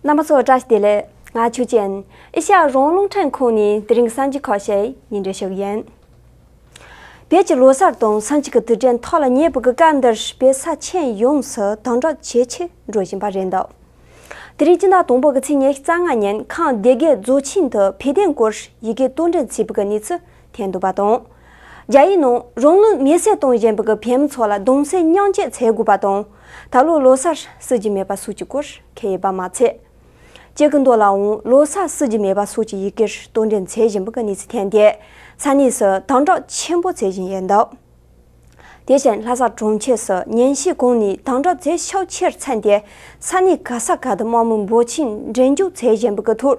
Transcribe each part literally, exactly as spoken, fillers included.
རྣམ་པ་ཚོ་བཀྲ་ཤིས་བདེ་ལེགས། ང་ཆོས་ཅན། ཨེ་ཤ་ཡ་རང་དབང་རླུང་འཕྲིན་ཁང་ནས་དེ་རིང་གི་གསར་འགྱུར་ཁག་ཞིག་སྙན་སྒྲོན་ཞུ་གི་ཡིན། བོད་ཀྱི་ལོ་གསར་དང་སེམས་ཅན་གྱི་དུས་དྲན་ཐོག་ལ་ཉེ་བའི་སྐབས་འདིར་བོད་ས་ཆེན་ཡོངས་སུ་དམ་དྲག་ཇེ་ཆེར་འགྲོ་བཞིན་པ་རེད་འདུག་དེ་རིང་སྤྱི་ཟླ་དང་པོ་གི་ཚེས་ཉི་ཤུ་རྩ་ལྔ་ཉིན་ཁམས་སྡེ་དགེ་རྫོང་ཆེན་དུ་བོད་དོན་སྐོར་ཡི་གེ་གཏོང་འདྲེན་བྱས་པའི་གནས་ཚུལ་ཐོན་འདུག་པ་དང་། རྒྱ་ཡིག་ནང་རང་ལུས་མེར་སྲེག་གཏོང་བཞིན་པའི་བོད་མི་ཚོ་ལ་གདུང་སེམས་མཉམ་སྐྱེད་བྱེད་དགོས་པ་དང་། ད་ལོ་ལོ་གསར་བསུ་རྒྱུ་མེད་པ་སོགས་ཀྱི་སྐོར་འཁོད་ཡོད་པ་མ་ཚད། སྤྱི་ཀུན་ཏོ་ལའང་ལོ་གསར་བསུ་རྒྱུ་མེད་པ་སོགས་ཀྱི་ཡི་གེར་གཏོང་འདྲེན་བྱེད་བཞིན་པའི་གནས་ཚུལ་ཐོན་ཏེ། ས་གནས་སུ་དམ་དྲག་ཆེན་པོ་བྱེད་བཞིན་ཡོད་འདུག་དེ་བཞིན་ལྷ་ས་གྲོང་ཁྱེར་སུ་ཉེན་བཤད་ཁང་ནས་དམ་དྲག་བྱེད་ཤུགས་ཆེར་ཚན་ཏེ། ས་གནས་ག་ས་ག་ཏུ་དམག་མི་འབོར་ཆེན་འགྲེམས་འཇོག་བྱེད་བཞིན་པའི་ཐོག་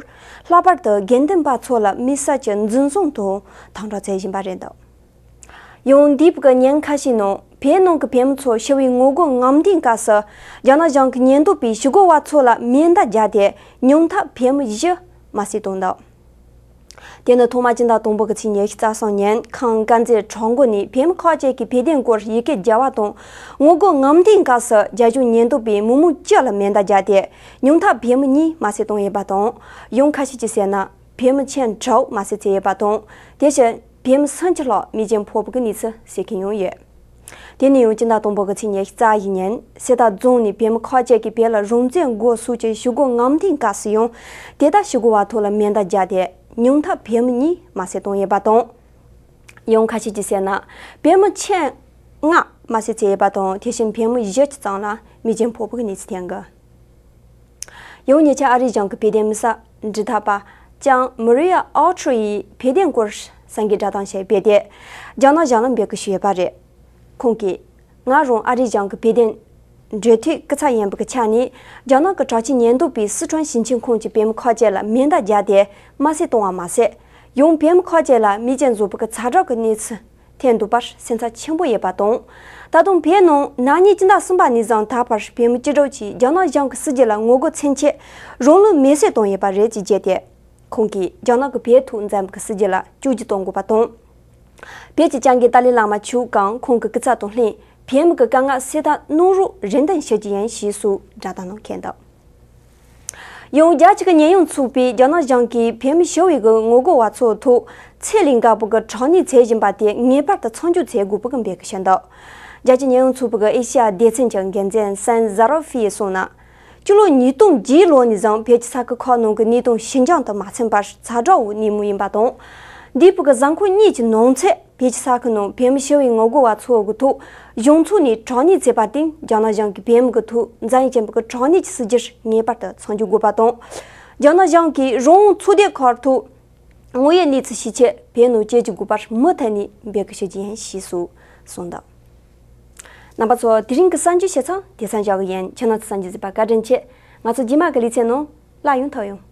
ལྷག་པར་དུ་དགེ་འདུན་པ་ཚོ་ལ་དམིགས་བསལ་གྱི་འཛིན་བཟུང་དང་དམ་དྲག་བྱེད་བཞིན་པ་རེད་འདུག་ཡང་འདས་པའི་ཉིན་ཁ་ཤས་ནང་བོད་ནང་གི་བོད་མི་ཚོ་ཞི་བའི་ངོ་རྒོལ་རྔམ་སྟོན་སྐབས་སུ་རྒྱ་ནག་གཞུང་གི་ཉེན་རྟོག་པས་ཞི་རྒོལ་བ་ཚོ་ལ་མེ་མདའ་བརྒྱབ་སྟེ་ཉུང་མཐའ་བོད་མི་བཞི་མ་བསད་བཏང་འདུག་དེ་ནི་ཐོག་མ་སྤྱི་ཟླ་དང་པོ་གི་ཚེས་ཉི་ཤུ་རྩ་གསུམ་ཉིན་ཁམས་དཀར་མཛེས་བྲག་འགོ་ནས་བོད་མི་ཁག་ཅིག་གིས་བོད་དོན་སྐོར་ཡི་གེ་བརྒྱབ་པ་དང་ངོ་རྒོལ་རྔམ་སྟོན་སྐབས་སུ་རྒྱ་གཞུང་ཉེན་རྟོག་པས་མི་མང་བཅུ་ལ་མེ་མདའ་བརྒྱབ་སྟེ་ཉུང་མཐའ་བོད་མི་གཉིས་མ་བསད་བཏང་ཡོད་པ་དང་། ཡང་ཁ་ཤས་ཀྱིས་བཤད་ན་བོད་མི་ཁྱོན་དྲུག་མ་བསད་བྱས་ཡོད་པ་དང་། དེ་བཞིན་བོད་མི་སུམ་ཅུ་ལྷག་མེ་ཅན་ཕོག་པའི་གནས་ཚུལ་གསལ་མཁན་ཡང་ཡོད། དེ་ནས་ཡང་སྤྱི་ཟླ་དང་པོ་གི་ཚེས་ཉི་ཤུ་རྩ་བཞི་ཉིན་གསེར་རྟ་རྫོང་ནས་བོད་མི་ཁག་ཅིག་གིས་བོད་ལ་རང་བཙན་དགོས་སོགས་ཀྱི་ཞི་རྒོལ་རྔམ་སྟོན་སྐབས་སུ་ཡང་དེ་ལྟར་ཞི་རྒོལ་བ་ཚོ་ལ་མེ་མདའ་བརྒྱབ་སྟེ་ཉུང་མཐའ་བོད་མི་གཉིས་མ་བསད་བཏང་ཡོད་པ་དང་། ཡང་ཁ་ཤས་ཀྱིས་བཤད་ན་བོད་མི་ཁྱོན་ལྔ་མ་བསད་བྱས་ཡོད་པ་དང་། དེ་བཞིན་བོད་མི་བཞི་ཙམ་ལ་མེ་ཅན་ཕོག་པའི་གནས་ཚུལ་ཐོན་གི། ཡང་ཉེ་ཆར་ཨ་རིའི་གཞུང་གི་བོད་དོན་མི་སེར་འབྲེལ་ཐག་པ་ལྕམ་མ་རི་ཡ་ཨོ་ཁྲོ་ཡིས་བོད་དོན་སྐོར་གསར་འགྱུར་བསྒྲགས་གཏམ་ཞིག་སྤེལ་ཏེ་རྒྱ་ནག་གཞུང་ལ་འབོད་སྐུལ་ཞུས་ཡོད་པ་རེད། ཁོང་གིས། ང་རང་ཨ་རིའི་གཞུང་གི་བོད་དོན་འབྲེལ་མཐུད་སྐུ་ཚབ་ཡིན་པའི་ཆ་ནས་རྒྱ་ནག་གི་དྲག་ཆས་ཉེན་རྟོག་པས་སི་ཁྲོན་ཞིང་ཆེན་ཁོངས་ཀྱི་བོད་མི་ཁག་ཅིག་ལ་མེ་མདའ་བརྒྱབ་སྟེ་མ་བསད་བཏང་བ་མ་ཟད། ཡང་བོད་མི་ཁག་ཅིག་ལ་མེ་ཅན་བཟོ་བའི་ཚ་གྲང་གི་གནས་ཚུལ་ཐོན་འདུག་པར་སེམས་འཚབ་ཆེན་པོ་ཡོད་པ་དང་། ད་དུང་བོད་ནང་ན་ནིང་སྤྱི་ཟླ་གསུམ་པ་ནས་བཟུང་ད་བར་བོད་མི་བཅུ་དྲུག་ཅིག་རྒྱ་ནག་གཞུང་གི་སྲིད་བྱུས་ལ་ངོ་རྒོལ་མཚོན་ཆེད་རང་ལུས་མེར་སྲེག་བཏང་ཡོད་པ་རེད་ཅེས་བརྗོད་དེ། ཁོང་གིས་རྒྱ་ནག་གིས་བོད་ཐོག་འཛིན་པའི་སྲིད་བྱུས་ལ་བཅོས་སྒྱུར་གཏོང་དགོས་པ་དང་། བོད་ཀྱི་སྐྱབས་མགོན་ཏཱ་ལའི་བླ་མ་མཆོག་གམ་ཁོང་གི་སྐུ་ཚབ་དང་ལྷན་བོད་མི་གི་དཀའ་ངལ་སེལ་ཐབས་གནང་རོགས་རེ་འདུན་ཞུ་རྒྱུ་ཡིན་ཞེས་སོགས་བསྒྲགས་གཏམ་ནང་འཁོད་འདུག་ཡང་རྒྱལ་སྤྱི་གི་ཉེན་ཡོང་ཚོགས་པས་རྒྱ་ནག་གཞུང་གིས་བོད་མི་ཞི་བའི་གི་ངོ་རྒོལ་བ་ཚོའི་ཐོག་ཚད་ལས་འགག་པོ་གི་དྲག་གནོན་བྱེད་བཞིན་པ་དེ་ངེས་པར་དུ་མཚམས་འཇོག་བྱེད་དགོས་པའི་གི་འབོད་སྐུལ་ཞུས་འདུག་རྒྱལ་སྤྱི་ཉེན་ཡོང་ཚོགས་པའི་གི་ཨེ་ཤི་ཡ་སྡེ་ཚན་གྱི་འགན་འཛིན་སན་ཛ་རོ་ཧྥི་ཡིས་གསུངས་ན། སྤྱི་ལོ་ཉིས་སྟོང་བརྒྱད་ལོ་ནས་བཟུང་བོད་ཀྱི་ས་ཁུལ་ཁག་ནང་གི་གནས་སྟངས་ཞི་འཇམ་དུ་མ་ཕྱིན་པར་ཚ་དྲག་པོའི་གནས་མུས་ཡིན་པ་དང་། འདས་པའི་གི་གཟའ་འཁོར་གཉིས་ཀྱི་ནང་ཚུད་བོད་ཀྱི་ས་ཁུལ་ནང་བོད་མི་ཞི་བའི་ངོ་རྒོལ་བ་ཚོ་གི་ཐོག་གཞུང་ཚོགས་ནས་དྲག་གནོན་བྱས་པར་བརྟེན་རྒྱ་ནག་གཞུང་གིས་བོད་མི་གི་ཐོག་འཛིན་ཡིག་ཅན་པའི་གི་དྲག་གནོན་གྱི་སྲིད་བྱུས་ངེས་པར་དུ་མཚམས་འཇོག་དགོས་པ་དང་། རྒྱ་ནག་གཞུང་གིས་རང་དབང་ཚོགས་སྡེ་ཁག་ཐོག་དངོས་ཡོད་གནས་ཚུལ་ཞིབ་ཆེད་བོད་ནང་བསྐྱལ་བཅུག་དགོས་པར་མུ་མཐུད་ནས་འབོད་སྐུལ་ཞུ་རྒྱུ་ཡིན་ཞེས་སོགས་གསུངས་འདུག་རྣམ་པ་ཚོ་དེ་རིང་གི་གསར་འགྱུར་ཞིབ་ཚགས་དེ་ཙམ་བཞག་གི་ཡིན། ཁྱེད་རྣམ་ཚོ་གསར་འགྱུར་གཟིགས་པར་བཀའ་དྲིན་ཆེ། ང་ཚོ་རྗེས་མ་གི་ལེ་ཚན་ནང་སླར་ཡང་ཐུག་ཡོང་།